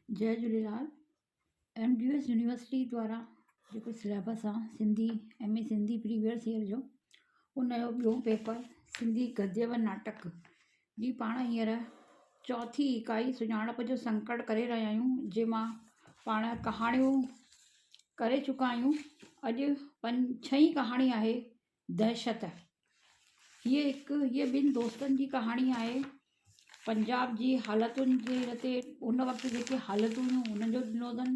جئي Jhulelal M D S university دوارا جيڪو سليبس آ Sindhi M A Sindhi previous year جو ان جو ٻيو پيپر سنڌي گديه و ناٽڪ جي پاڻ هينئر چوٿين اڪائي سڃاڻپ جو سنڪٽ ڪري رهيا آهيون جنهن مان پاڻ ڪهاڻيون ڪري چڪا آهيون اڄ پنج ڇهين ڪهاڻي آهي دهشت، هيء هڪ هيء ٻن دوستن جي ڪهاڻي آهي. پنجاب جي حالتن جي هن تي ان وقت جيڪي حالتون هيون انهن جو ڏنو اٿن.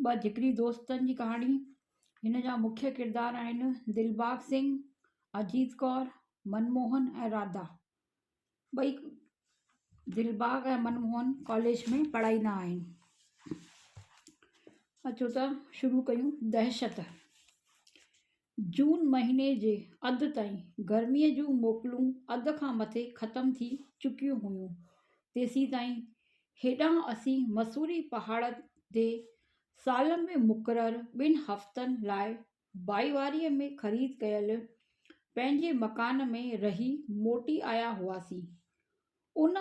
ٻه جگري دوستن جي ڪهاڻي. هن جا مکيه ڪردار آهن دلباغ سنگهه، اجيت ڪور، منموهن ۽ راڌا. ٻئي دلباغ ۽ منموهن ڪاليج ۾ پڙهائيندا آهن. اچو ته شروع ڪيون دهشت. جون مهيني جي اڌ تائين گرميء جون موڪلون اڌ کان مٿي ختم ٿي چڪيون هيون. تيسيتائين هيڏانهن اسين مسوري پهاڙ تي سال ۾ مقرر ٻن هفتن لاء ڀائيواريء ۾ خريد ڪيل پنهنجي مڪان ۾ رهي موٽي آيا هئاسين. ان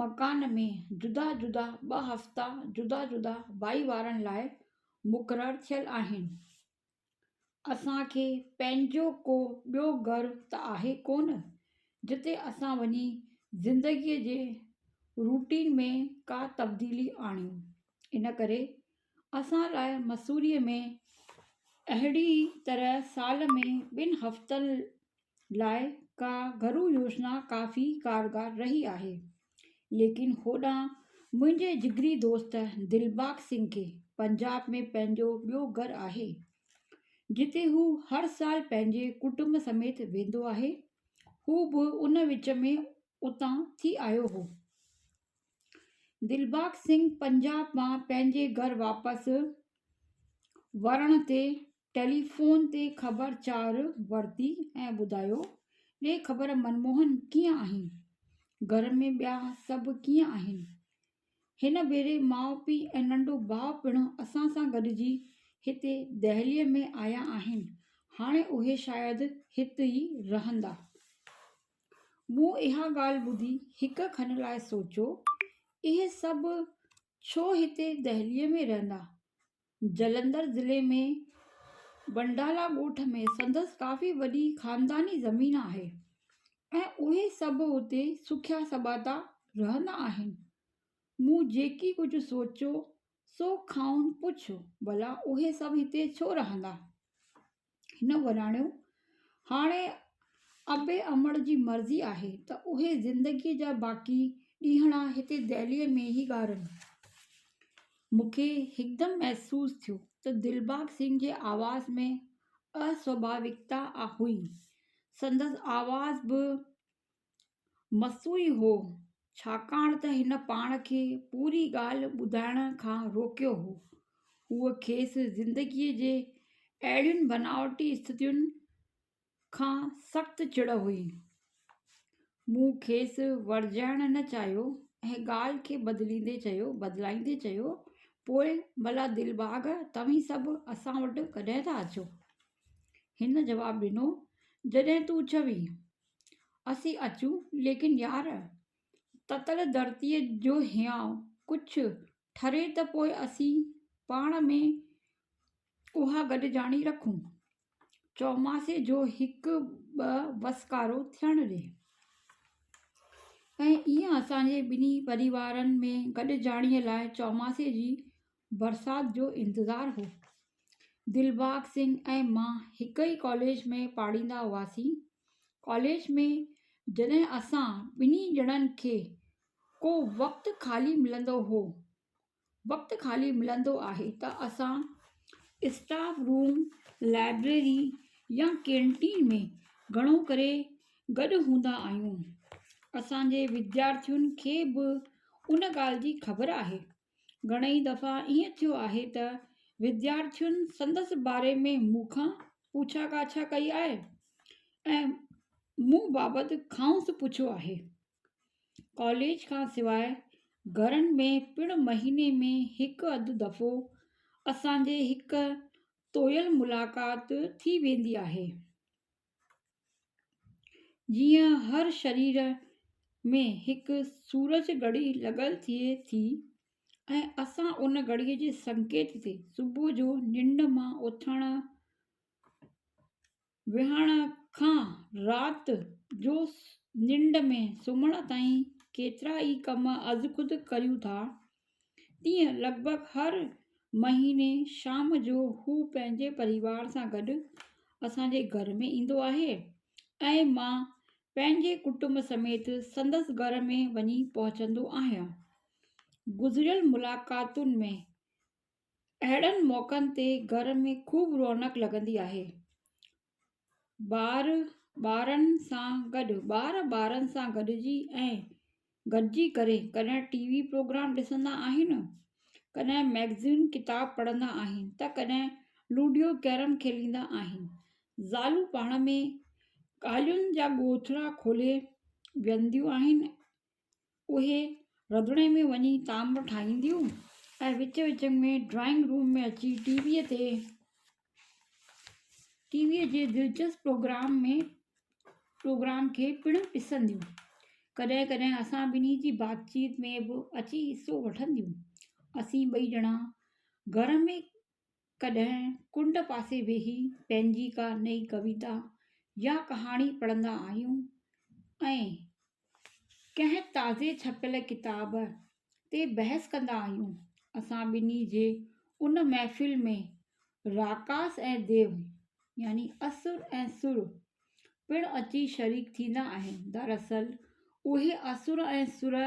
مڪان ۾ جدا جدا ٻه هفتا جدا جدا ڀائيوارن لاء مقرر ٿيل آهن. اسان کي پنهنجو ڪو ٻيو گهر ته آهي ڪونه، جتي اسان وڃي زندگيء جي روٽين ۾ ڪا تبديلي آڻيون. ان ڪري اسان لاء مسوريء ۾ اهڙي ئي طرح سال ۾ ٻن هفتن لاء ڪا گهرو يوجنا ڪافي ڪارگر رهي آهي. ليڪن هوڏانهن منهنجي جگري دوست دلباغ سنگهه کي پنجاب ۾ پنهنجو ٻيو گهر آهي، جتي هو هر سال پنهنجي ڪٽنب سميت ويندو آهي. هو به ان وچ ۾ اتان ٿي آيو هو. دلباغ سنگهه پنجاب مان پنهنجي گهر واپس ورڻ تي ٽيليفون تي خبر چار ورتي ۽ ٻڌايو، ڏي خبر منموهن ڪيئن آهين؟ گهر ۾ ٻيا سڀ ڪيئن آهن؟ هن ڀيري ماء پيء ۽ ننڍو ڀاء پڻ اسان سان گڏجي هتي دهليء ۾ آيا آهن، هاڻي اهي شايد هت ئي رهندا. مون اها ڳالهه ٻڌي هڪ کن لاء سوچيو، اهي سڀ ڇو هتي دهليء ۾ رهندا؟ جلندر ضلعي ۾ بنڊالا ڳوٺ ۾ سندس ڪافي وڏي خانداني زمين آهي ۽ اهي سڀ اتي سکيا سٻاتا رهندا آهن. مون جيڪي ڪجهه سوچيو سو کانئن پڇيو، ڀلا اهي سڀ هتي ڇو رهندا؟ هن وراڻيو، هاڻي ابي امڙ جي مرضي آهي ته اهي زندگيء جا باقي ڏينهڙا هتي دهليء ۾ ئي ڳارن. مون کي هڪدم محسوس ٿيو ته دلباغ سنگهه جي آواز ۾ اسواڀاويڪتا هئي. سندس آواز به مصنوعي هو، ڇاڪاڻ ته هن پاڻ کي پوري ڳالهه ٻڌائڻ کان روڪيو هو. هوء کيس زندگيء جي اهڙين بناوٽي اسٿتين کان سخت چڙ هئي. مون کيس ورجائڻ نه چاهيو ۽ ڳالهه کي بدليندي چيو بدلائيندي چيو، پوء ڀلا دلباغ، توهين سڀ اسان وٽ ڪڏهن ٿا اچو؟ هن جواب ڏنو، جڏهن تون چوين. اسين اچون ليڪن يار! تتل ڌرتيء جو هيانء ڪجهه ٺري ته پوء اسين پاڻ ۾ اها گڏجاڻي رکون. چؤماسي جو هڪ ٻه وسڪارو ٿيڻ ڏي. ۽ ايئن اسان جي ٻنهي پريوارن ۾ گڏجاڻيء لاء چؤماسي جي برسات جو انتظار هو. دلباغ سنگهه ۽ مان هڪ ئي ڪاليج ۾ پاڙهيندا هئاسين. ڪاليج ۾ جڏهن اسان ٻنهي ڄڻن کي ڪو وقت خالي ملندو هو، وقت خالي ملندو آهي ته اسان اسٽاف روم، لائبريري يا ڪينٽين ۾ گهڻو ڪري گڏ هوندا آهيون. اسان جي وديارٿين کي به ان ڳالهه جي خبر آهي. گهڻئي دفعا ائين ٿيو آهي ته وديارٿين سندس باري ۾ مون کان پڇا ڳاڇا ڪئي آهي ۽ مون بابت کانئس پڇيو آهي. ڪاليج کان سواء گهرن ۾ پڻ مهيني ۾ هڪ اڌ دفعو اسان جي هڪ طويل ملاقات ٿي ويندي آهي. جيئن هر شرير ۾ هڪ سورج گهڙي لڳل ٿئي ٿي. ۽ اسان ان گهڙيء جي سنڪيت تي صبح جو ننڊ مان اٿڻ ويهڻ کان رات جو ننڊ ۾ سمهڻ تائين ڪيترا ئي ڪم ازخود ڪريون ٿا، تيئن لڳ ڀڳ هر مهيني شام جو هو پنهنجي پريوار سان گڏ اسان جي گهر ۾ ايندو آهي ۽ مان پنهنجي ڪٽنب سميت سندس گهر ۾ وڃي پهچندو آهيان. گذريل ملاقاتن ۾ اهڙن موقعن تي گهر ۾ خوب رونق لڳندي آهي. ٻار ٻارن سان گڏ ٻار ٻارن سان گڏجي ۽ گڏجي ڪري ڪڏهن ٽي وي پروگرام ڏسندا آهن، ڪڏهن مئگزين ڪتاب پڙهندا آهن ته ڪڏهن لوڊيو ڪيرم کيليندا آهن. زالون پاڻ ۾ ڳالهين جا ڳوٿرا کولي ويهنديون آهن. اهي رڌڻي ۾ وڃي طعام ٺاهينديون ۽ وچ وچ ۾ ڊرائنگ روم ۾ اچي ٽي ويء تي ٽي ويء جي دلچسپ پروگرام ۾ پروگرام کي پڻ ڏسنديون. ڪڏهن ڪڏهن اسان ٻنهي جي بات چيت ۾ به اچي حصو وٺنديون. اسين ٻئي ڄڻا گهر ۾ ڪڏهن ڪنڊ پاسي ويهي پنهنجي ڪا نئين ڪويتا يا ڪهاڻي پڙهندا آهيون ۽ ڪنهن تازي ڇپيل ڪتاب تي بحث ڪندا آهيون. اسان ٻنهي جي ان محفل ۾ راڪاس ۽ ديو يعني اسر ۽ سر پڻ اچي شريڪ ٿيندا آهن. دراصل اهي اسر ۽ سر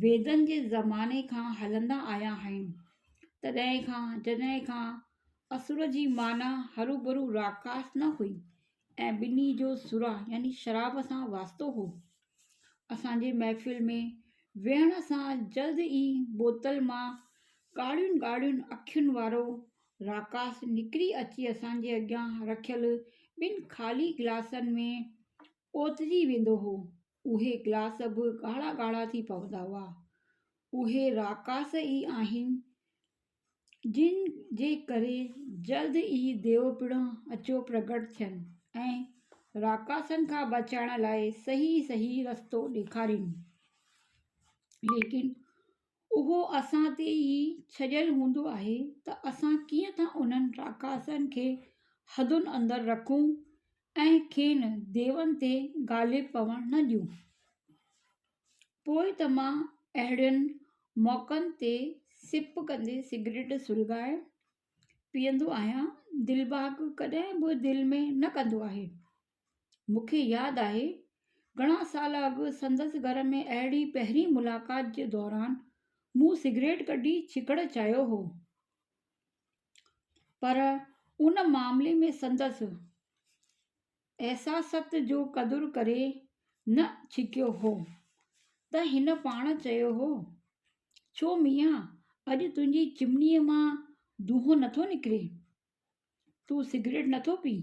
ويدن جي زماني کان هلندا آيا آهن. تڏهن کان جڏهن کان اسر جي معنيٰ هروڀرو راڪاس نه هئي ۽ ٻنهي جو سرا يعني شراب سان واسطو هو. اسان جي محفل ۾ ويهڻ سان جلد ئي بوتل مان ڳاڙهين ڳاڙهين اکين وارو راڪاس نڪري اچي اسان جي اڳيان رکيل ٻن خالي گلاسن ۾ اوتجي ويندو هو. اهي گلاس به ڳاڙها ڳاڙها ٿي پوندا هئا. اهي راڪاس ئي آهن جن جي ڪري جلد ئي ديو پڻ اچيو پرگٽ ٿين ۽ راڪاسن کان بچائڻ لاء صحيح صحيح رستو ڏيکارين. ليڪن اهو اسان تي ئي ڇڏيل هوندو آهي ته اسان ڪيئن ٿا انهن راڪاسن کي حدن اندر رکون ۽ کين ديون تي غالب پوڻ نه ڏيون. پوء ته مان اهڙين موقعن تي سپ ڪندي سگريٽ سلگائي پيئندو آهيان. دلباغ ڪڏهن به دل ۾ نه ڪندو آهي. مون کي ياد آهي، گهڻا سال اڳ سندس گهر ۾ اهڙي پهرين ملاقات جي دوران مون سگريٽ ڪڍي ڇڪڻ چاهيو هو، پر ان معاملي ۾ سندس احساست جو قدر ڪري نه ڇڪيو هو ته هن پاڻ چيو هو، ڇو ميان اڄ تنهنجي چمنيء مان دونهون نٿو نڪري؟ تون سگريٽ نٿو پين؟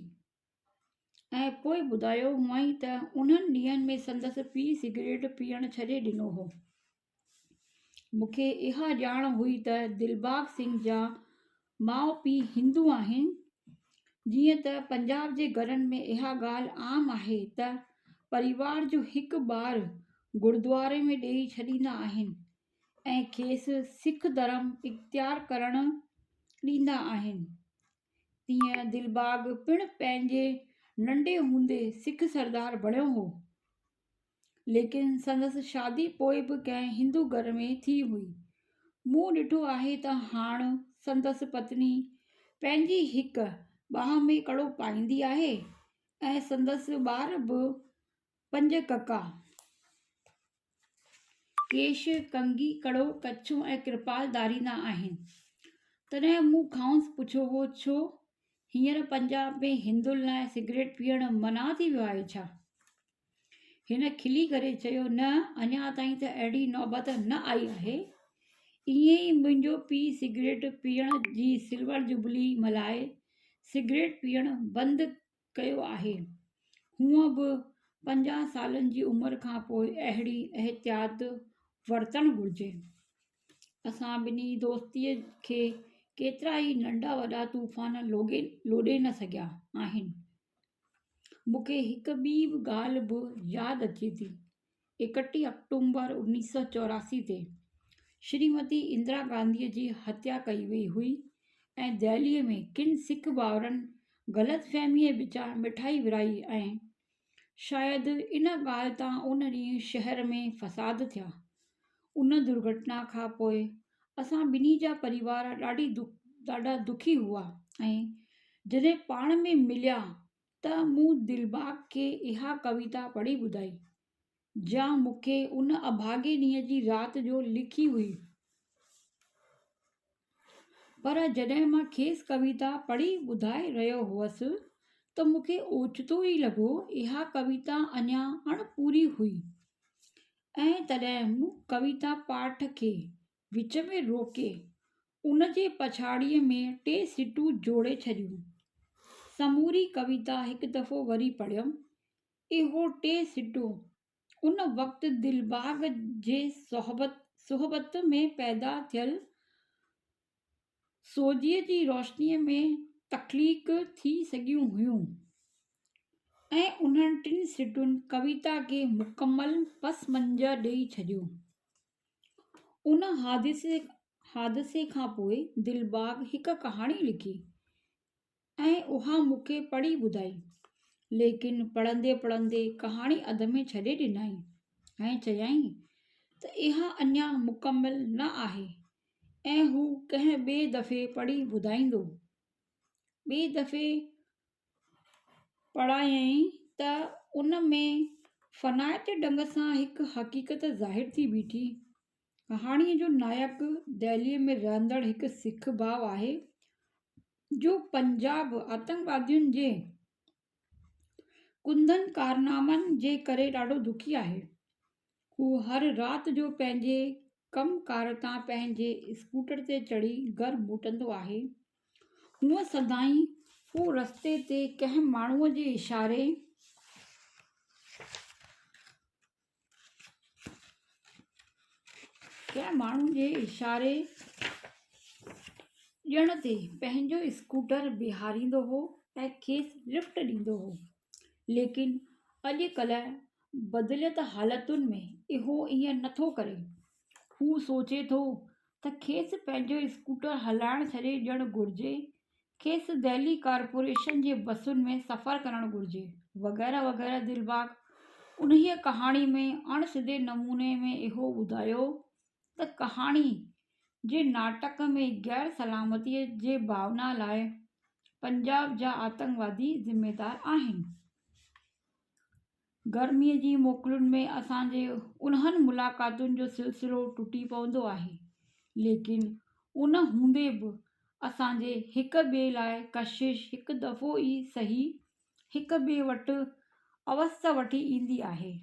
۽ پوء ٻڌايو هئائين ته انهن ڏينهن ۾ سندس پيء سگريٽ پيئڻ ڇڏي ڏنو هو. مون کي اها ڄاڻ هئي ته دلباغ سنگهه جا ماء پيء هندو آهن. جيئن ته پنجاب جي گهرن ۾ اها ڳالهه عام آهي ته پريوار جو هڪ ٻار گردواري ۾ ڏيئي ڇڏيندا آهن ۽ کيس سک ڌرم اختيار ڪرڻ ڏيندا آهن، تيئن دلباغ پڻ پنهنجي ننڍي هوندي سک سردار بڻيو هو. ليڪن سندس شادي پوء به ڪنهن هندو گهر ۾ ٿي هئي. مون ڏٺو آهي ته هاڻ سندس پتني پنهنجي هڪ ٻانهن ۾ ڪڙو پائيندي آهي ۽ سندس ٻار به پنج ڪڪا، ڪيش، ڪنگي، ڪڙو، ڪڇون ۽ ڪرپال ڌاريندا آهن. تڏهن مون کانئس پڇيو هو، ڇو هينئر پنجاب ۾ هندن لاء سگريٽ پيئڻ منع ٿي ويو آهي ڇا؟ هن کلي ڪري چيو، نه، اڃا تائين ته اهڙي نوبت نه آئي آهي. ائين ئي منهنجو پيء سگريٽ پيئڻ جي سلور جوبلي ملهائي سگريٽ پيئڻ بند ڪيو آهي. هونء به 50 سالن جي عمر کان پوء اهڙي احتياط ورتڻ گهرجي. اسان ٻنهي دوستيء کي ڪيترا ئي ننڍا وڏا طوفان لوڏي نه سگهيا آهن. مون کي هڪ ٻي به ڳالهه به ياد اچي ٿي. 31 آڪٽومبر 1984 تي شريمتي اندرا گانڌيء جي هتيا ڪئي وئي هئي ۽ دهليء ۾ ڪن سک ڀائرن غلط فهميء وچان مٺائي ورهائي ۽ شايد ان ڳالهه تان ان ڏينهن شهر ۾ فساد ٿيا. ان درگهٽنا کان پوء اسان ٻنهي جا پريوار ڏاڍي ڏاڍا دکي هئا ۽ جڏهن پاڻ ۾ مليا ته مون دلباغ کي اها ڪويتا پڙهي ٻڌائي، جا مون کي ان اڀاڳي ڏينهن جي رات جو لکي هئي. پر جڏهن مان کيس ڪويتا پڙهي ٻڌائي رهيو هئس ته مون کي اوچتو ئي لڳو اها ڪويتا اڃا اڻ پوري هئي ۽ تڏهن مون ڪويتا پاٺ کي وچ ۾ روڪي ان جي پڇاڙيء ۾ ٽي سٽون جوڙي ڇڏيون. سموري ڪويتا هڪ دفعو وري پڙهيم. اهو ٽي سٽون ان وقت دلباغ جي صحبت ۾ پيدا ٿيل سوجهي جي روشنيء ۾ تخليق ٿي سگهيون هيون ۽ انهن ٽن سٽن ڪويتا کي مڪمل پس منظر ڏئي ڇڏيو. ان حادثي کان پوء دلباغ هڪ ڪهاڻي لکي. ۽ اها مون کي پڙهي ٻڌائي. ليڪن پڙهندي پڙهندي ڪهاڻي اڌ ۾ ڇڏي ڏنائين ۽ چيائين ته اها اڃا مڪمل نه آهي ۽ هو ڪنهن ٻئي دفعي پڙهي ٻڌائيندو. ٻئي دفعي پڙهايائين ته ان ۾ فنائتي ڍنگ سان هڪ حقيقت ظاهر ٿي بيٺي. ڪهاڻيء جو نائڪ دهليء ۾ رهندڙ هڪ سک ڀاء آهي، جو پنجاب آتنڪوادين جي ڪنڌن ڪارنامن جي ڪري ڏاڍو دکي آهي. هو هر رات جو پنهنجي ڪم ڪار تان پنهنجي اسڪوٽر تي چڙهي گهر موٽندو آهي. هونء سدائين هو رستي تي ڪنهن ماڻهوء جي اشاري ڪنهن ماڻهو جي اشاري ڏيڻ تي پنهنجو اسڪوٽر بيهاريندو هو ۽ کيس لفٽ ڏيندو هو. ليڪن اڄ ڪلهه بدليل حالتن ۾ اهو ائين نه ٿو ڪري. هو سوچي ٿو ته کيس پنهنجو اسڪوٽر هلائڻ ڇڏي ڏيڻ گهرجي کيس دهلي ڪارپوريشن جي بسن ۾ سفر ڪرڻ گهرجي، وغيره وغيره دلباغ انهيء ڪهاڻي ۾ اڻ سڌي نموني ۾ اهو ٻڌايو ته ڪهاڻي جي ناٽڪ ۾ غير سلامتيء جي ڀاونا لاء پنجاب جا آتنڪوادي ذميدار آهن. گرميء جي موڪلن ۾ اسان جي انهن ملاقاتن جو سلسلو ٽٽي پوندو آهي، ليڪن ان هوندي به اسان جي هڪ ٻئي لاء ڪشش هڪ دفعو ئي سهي هڪ ٻئي وٽ اوست وٺي ايندي آهي.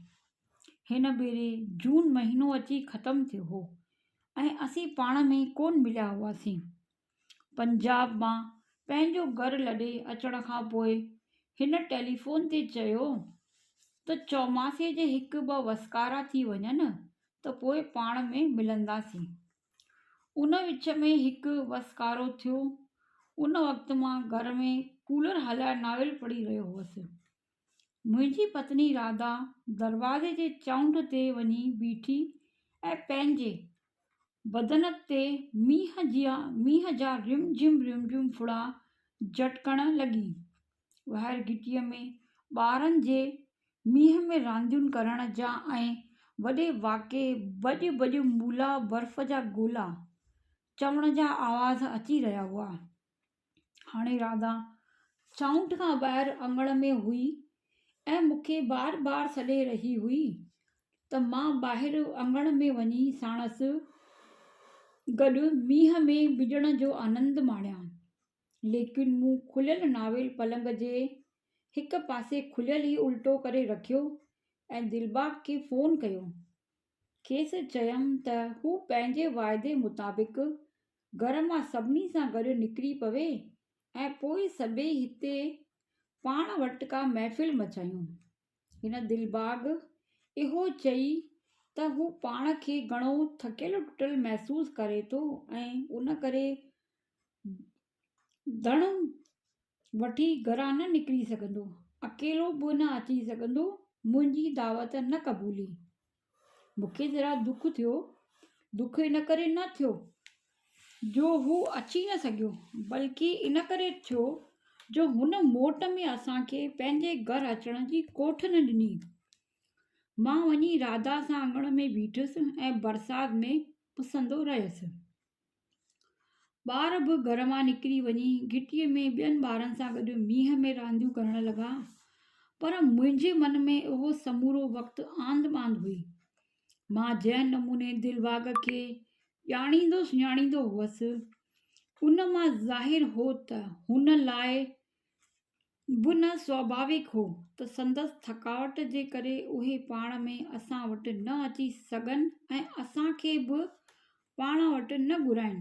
هن ڀيري جون مهينو اچي ختم ٿيو هو ۽ اسين پاڻ ۾ ڪونه مليا هئاسين. پنجاب مان پنهنجو گهر لڏي اچڻ کان پوء هن ٽيليفون تي چيو ته چوماسي جي هڪ ٻه وسڪارا ٿي وڃن ته پوء پاڻ ۾ ملنداسين. ان وچ ۾ هڪ وسڪارو ٿيو. ان وقت مان گهر ۾ ڪولر هلائي ناول پڙهي رهيو هوس. منهنجي پتني راڌا دروازي جي چؤنٺ تي وڃي بيٺي ۽ پنهنجي بدن تي مينهن جيان مينهن جا رم جھم رم جھم ڦڙا جهٽڪڻ لڳي. ٻاهر گهٽيء ۾ ٻارن جي مينهن ۾ رانديون ڪرڻ جا ۽ وڏي واڪي ڀڄ ڀڄ مولا برف جا گولا چوڻ جا آواز اچي رهيا هئا. هاڻي راڌا چانئٺ کان ٻاهر اڱڻ ۾ هئي ۽ مون کي بار بار سڏي رهي هئي ته مان ٻاهر اڱڻ ۾ وڃي ساڻس گڏ مينهن ۾ ڀڄڻ جو آنند ماڻيان. ليڪن مون کليل ناول پلنگ جي هڪ پاسي کليل ئي الٽو ڪري رکيو ۽ دلباغ کي فون ڪيو. کيس چيم ته هو پنهنجي واعدي مطابق گهر مان سڀني سان گڏ نڪري پوي ۽ پوء سڀيئي هتي پاڻ وٽ ڪا محفل مچايون. هن دلباغ اهو چئي ته هو پاڻ کي گهڻو ٿڪيل ٽٽل محسوس ڪري ٿو ۽ ان ڪري ڌڻ وٺي گهران نه نڪري سگهندو، اڪيلو به نه اچي سگهندو، منهنجي دعوت نه قبولي. مون کي ذرا دک ٿيو، دک ان ڪري نه ٿيو جو هو اچي نه سگهيو، بلڪه ان ڪري ٿيو جو هن موٽ ۾ اسان کي پنهنجي گهر اچڻ جي ڪوٺ نه ڏني. مان وڃي راڌا سان اڱڻ ۾ بيٺس ۽ برسات ۾ پسندو رهيس. ٻار به گهر مان نڪري وڃي گهٽيء ۾ ٻين ٻارن سان گڏ مينهن ۾ رانديون ڪرڻ لڳا. پر منهنجي من ۾ اهو سمورو وقت آنڌ مانڌ هئي. مان جنهن نموني دلباغ کي ڄاڻيندو سڃاڻيندو هئس، ان مان ظاهر هو ته هن لاء به نه سواڀاويڪ هو ته سندس ٿڪاوٽ جي ڪري اهي پاڻ ۾ اسان وٽ نه اچي سگهن ۽ اسان کي به پاڻ وٽ نه گهرائين.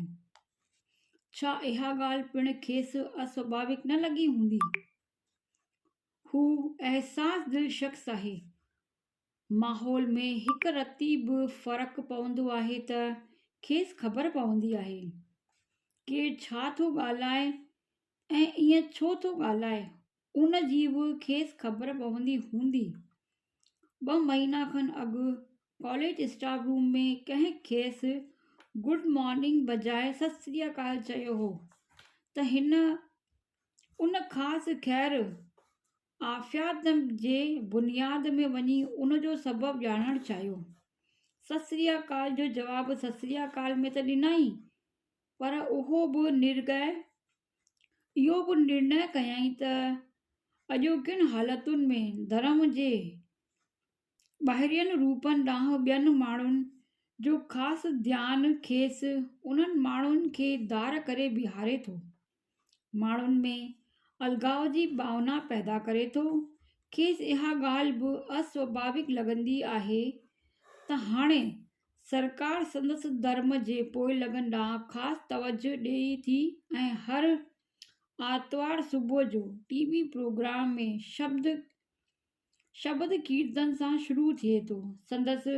ڇا اها ڳالهه پڻ کيس اسواڀاويڪ نه لڳي هوندي؟ هو احساس دل شخص آهي. ماحول ۾ هڪ رتي به فرق پوندو آهي ته کيس خبر پوندي آهي. ڪير ڇا ٿو ڳالهائي ۽ ائين ڇو ٿو ڳالهائي، ان جي به کيس خبر پوندي هوندي. ٻه مهينا کن اڳ ڪاليج اسٽاف روم ۾ ڪنهن کيس گڊ مارننگ بجاء ست سري اڪال چيو هو ته هن ان خاص خير عافيت جي بنياد ۾ وڃي ان جو سبب ڄاڻڻ چاهيو. ست سري اڪال جو جواب ست سري اڪال ۾ ته ڏنائين پر اهو به نرڳئه اهو به نرڻي ڪيائين ته اڄوڪين حالتن ۾ ڌرم جي ٻاهرين روپن ڏانهن ٻين ماڻهن جو خاص ڌيان کيس انهن ماڻهن کي ڌار ڪري بيهاري ٿو. ماڻهن ۾ الڳاء جي ڀاونا پيدا ڪري ٿو. کيس اها ڳالهه به اسواڀاوڪ لڳندي آهي ته هاڻي سرڪار سندس ڌرم جي پوئلڳن ڏانهن خاص توجهه ڏئي ٿي ۽ هر آرتوار صبح جو ٽي وي پروگرام ۾ شبد شبد ڪيرتن سان شروع ٿئي ٿو. سندس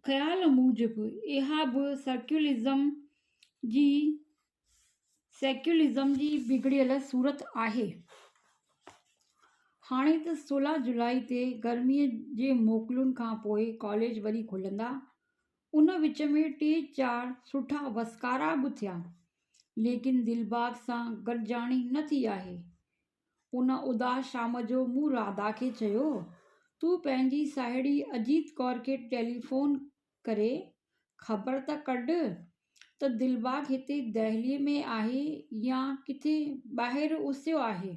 خيال موجب اها به سرڪيولزم جي سيڪيولزم جي بگڙيل صورت آهي. هاڻي ته 16 جولاء تي گرميء جي موڪلن کان پوء ڪاليج وري کلندا. ان وچ ۾ ٽي چار سٺا وسڪارا به ٿيا، ليڪن دلباغ سان گڏجاڻي نه ٿي آهي. ان اداس شام جو مون راڌا کي چيو، تون پنهنجي ساهيڙي اجيت ڪور کي ٽيليفون ڪري خبر ته ڪڍ ته دلباغ هتي دهليء ۾ آهي يا ڪٿي ٻاهر اسهيو آهي.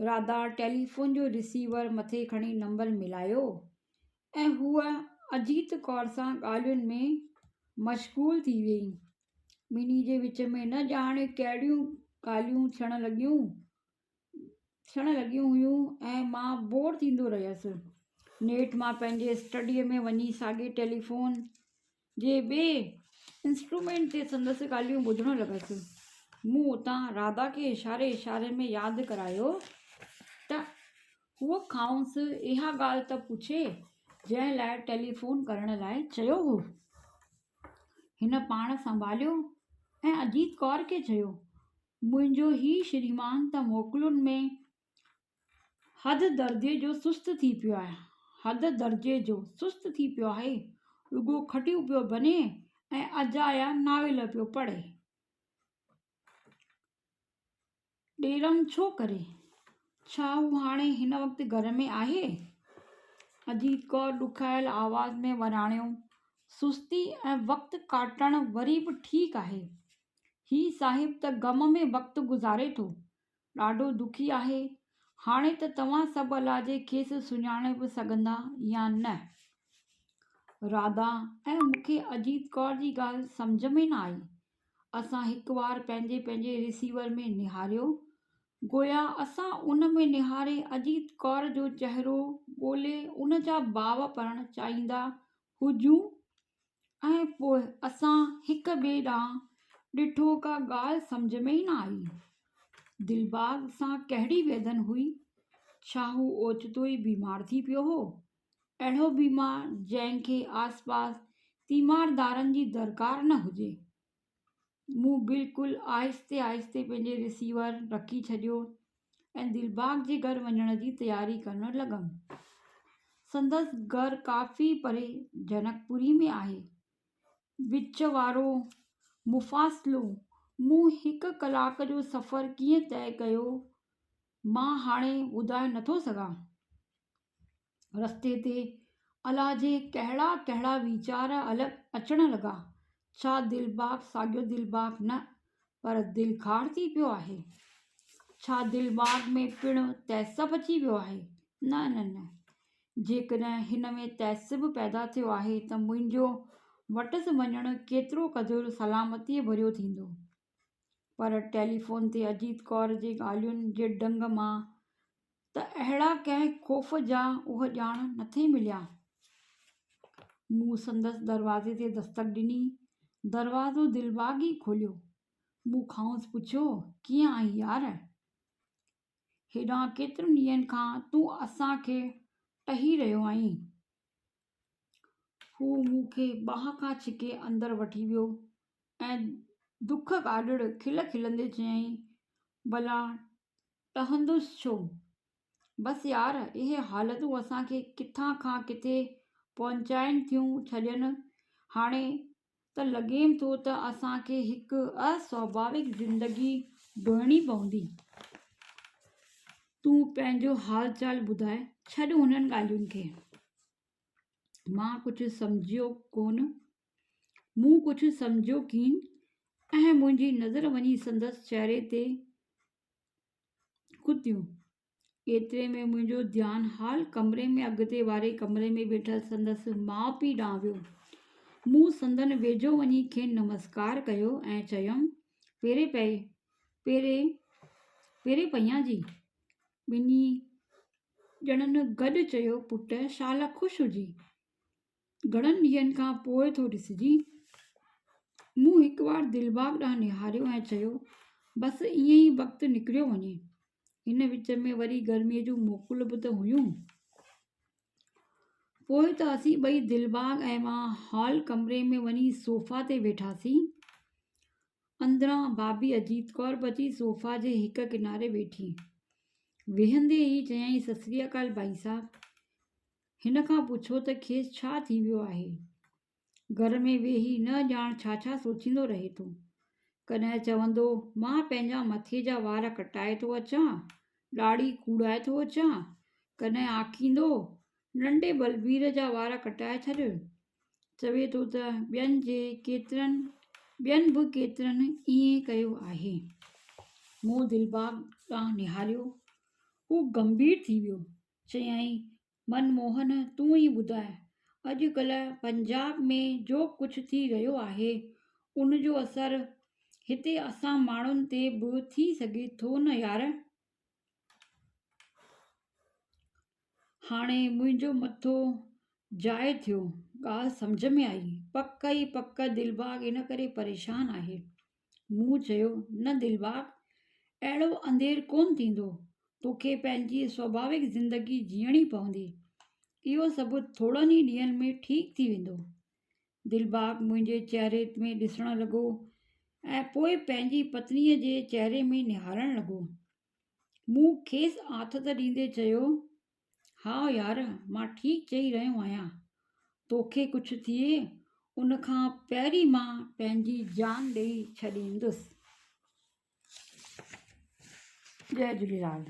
راڌا ٽيليفون جو رسيور مٿي کڻي نمبر ملايو ۽ هوء اجيت ڪور سان ڳالهين ۾ مشغول ٿي ويئي. ٻنهي جي وچ ۾ نه ڄاڻ ڪهڙيون ڳالهيون ٿيڻ لڳيون. ٿيڻ لڳيون هيون ۽ مان بور ٿيندو رهيس. نيٺ مان پنهنجي اسٽڊيء ۾ وڃي ساڳئي ٽيليفون جي ٻئي انسٽرومينٽ تي سندس ڳالهيون ٻڌڻ لڳس. مون اتان راڌا کي اشاري اشاري ۾ ياد ڪرايو ته هوء کانئس اها ڳالهه ته پڇي جنهن لاء ٽيليفون ڪرڻ لاء چيو هو. هن پاڻ سنڀاليو ۽ اجيت ڪور کي چيو، منهنجو هي شريمان ته موڪلن ۾ حد درجي جو سست ٿي پيو آهي. حد درجي جو سست ٿي پيو آهي. رڳو کٽيون پيو ڀڃي ۽ اجايا ناول پيو پڙهي. ڏيرم ڇو ڪري؟ ڇا هو هاڻي هن وقت گهر ۾ آهي؟ اجيت ڪور ڏکايل آواز ۾ وراڻيو، سستي ۽ وقت ڪاٽڻ وري به ٺيڪ آهي. هي صاحب ته غم ۾ وقت گذاري ٿو. ڏاڍو دکي آهي. هاڻي ته توهان سڀ الاجي کيس سڃاڻي به سگهندا يا نه. راڌا ۽ مون کي اجيت ڪور جي ڳالهه سمجهه ۾ نه آئي. اسان هڪ وار پنهنجي پنهنجي رسيور ۾ نهاريو. گويا اسان ان ۾ نهاري اجيت ڪور جو چهرو ڳولي ان جا ڀاو پڙهڻ چاهيندا هجون ۽ پوء اسان هڪ ٻئي ڏانهن ڏٺو ڪا ڳالهه سمجهه ۾ ئي نه آئي. دلباغ سان ڪهڙي ويڌن هئي؟ ڇا هو اوچتو ئي بيمار ٿي پيو هو؟ اهڙو بيمار جنهن کي آسپاس تيماردارن جي درڪار نه هجي. مون بلڪل آهستي آهستي پنهنجي رسيور رکي ڇڏيو ۽ دلباغ جي گهر وڃڻ جي تياري ڪرڻ لڳم. سندس گهر ڪافي پري جنڪپوري ۾ آهي. وچ وارو مفاصلو مون هڪ ڪلاڪ جو سفر ڪيئن طئي ڪيو، مان هاڻي ٻڌائي نٿو سگهان. رستي تي الاجي ڪهڙا ڪهڙا ويچار اچڻ لڳا. ڇا دلباغ ساڳيو دلباغ نه پر دلخار ٿي پيو آهي؟ ڇا دلباغ ۾ پڻ تعصب اچي ويو آهي؟ نه نه نه جيڪڏهن هن ۾ تعصب پيدا ٿيو آهي ته منهنجو وٽس وڃڻ ڪيترو قدر سلامتيء ڀريو ٿيندو؟ پر ٽيليفون تي اجيت ڪور جي ڳالهين جي ڍنگ مان ته اهڙا ڪنهن خوف جا اهڃاڻ نٿي مليا. مون سندس دروازي تي دستڪ ڏني. دروازو دلباغ ئي کوليو. مون کانئس پڇيو، ڪيئن آهين يار؟ هيڏانهن ڪيترن ڏينهن کان تون اسان کي ٽهي رهيو آهين. هو مون کي ٻانهن کان ڇڪي اندر وٺي ويو ۽ دک گاڏڙ کل کلندي چيائين، ڀلا ٽهندس ڇو؟ بس يار، اهي حالتون اسان کي ڪٿان کان ڪٿي پهچائين ٿيون ڇڏين. هاڻي ته لڳيم ٿو ته اسان کي هڪ اسواڀاوڪ زندگي ڍوئڻي پوندي. تون پنهنجو حال چال ٻڌاء، ڇڏ انهن ڳالهين کي. مان ڪجهه سمجهيو ڪونه. مون ڪجهه سمجهيو ڪين ۽ منهنجي نظر وڃي سندس چهري تي ڪتيون. ايتري ۾ منهنجو ڌيان هال ڪمري ۾ اڳتي واري ڪمري ۾ ويٺل سندس ماء پيء ڏانهن ويو. مون سندن ويجهو وڃي کين نمسڪار ڪيو ۽ چيم، پيري پئي، پيري، پيري پيان جي. ٻنهي ڄڻن گڏ چيو، پٽ شال خوش هجين. گهڻن ڏينهن کان پوء ٿو ڏسجين. مون هڪوار دلباغ ڏانهن نهاريو ۽ چيو، بس ائين ئي وقت نڪريو وڃي. ان وچ ۾ وري گرميء جون موڪلون به ته هيون. پوء ته اسين ٻئي دلباغ ۽ مان هال ڪمري ۾ وڃي صوفا تي ويٺاسين. اندران ڀاڀي اجيت ڪور به اچي صوفا جي هڪ ڪناري ويٺي. ويهندي ئي چيائين ستسري اڪال ڀائي صاحب. هن کان پڇو ته کيس ڇا ٿي ويو آهي؟ گهر ۾ ويهي نه ڄاڻ ڇا ڇا سوچيندو رهي ٿو. ڪڏهن چوندو مان پنهنجا مٿي جا وار ڪٽائي ٿو اچان، ڏاڙهي ڪوڙائي ٿو اچان. ڪڏهن آکيندو ننڍي بلبير جا وار ڪٽائي ڇڏ. چوي ٿو ته ٻين جي ڪيترن ٻين به ڪيترن ائين ڪيو آهي. مون دلباغ ڏانهن نهاريو. هو گنڀير ٿي ويو. چيائين، من موهن تون ئي ٻڌاء، اڄ ڪلهه پنجاب ۾ جو ڪجهه ٿي رهيو آهي، ان جو اثر هتي اسان ماڻهن تي به ٿي سگهي ٿو نه يار؟ هاڻي منهنجو مٿو جاء ٿيو، ڳالهه سمجهه ۾ آئي، پڪ ئي پڪ دلباغ ان ڪري پريشان آهي. مون چيو، نه دلباغ، اهڙو انڌير ڪونه ٿيندو، توکي پنهنجي سواڀاوڪ زندگي جيئڻي پوندي، اهو سڀ ٿورن ئي ڏينهن ۾ ٺيڪ ٿي ويندو. دلباغ منهنجي چهري ۾ ڏسڻ لڳو ۽ پوء پنهنجي پتنيء جي چهري ۾ نهارڻ لڳو. مون کيس آٿت ڏيندي چيو، هائو يار، مان ٺيڪ چئي رهيو آهيان. توکي ڪجهه ٿئي، ان کان پهرين مان پنهنجي جان ڏئي ڇڏيندس. جئي جهوليلال.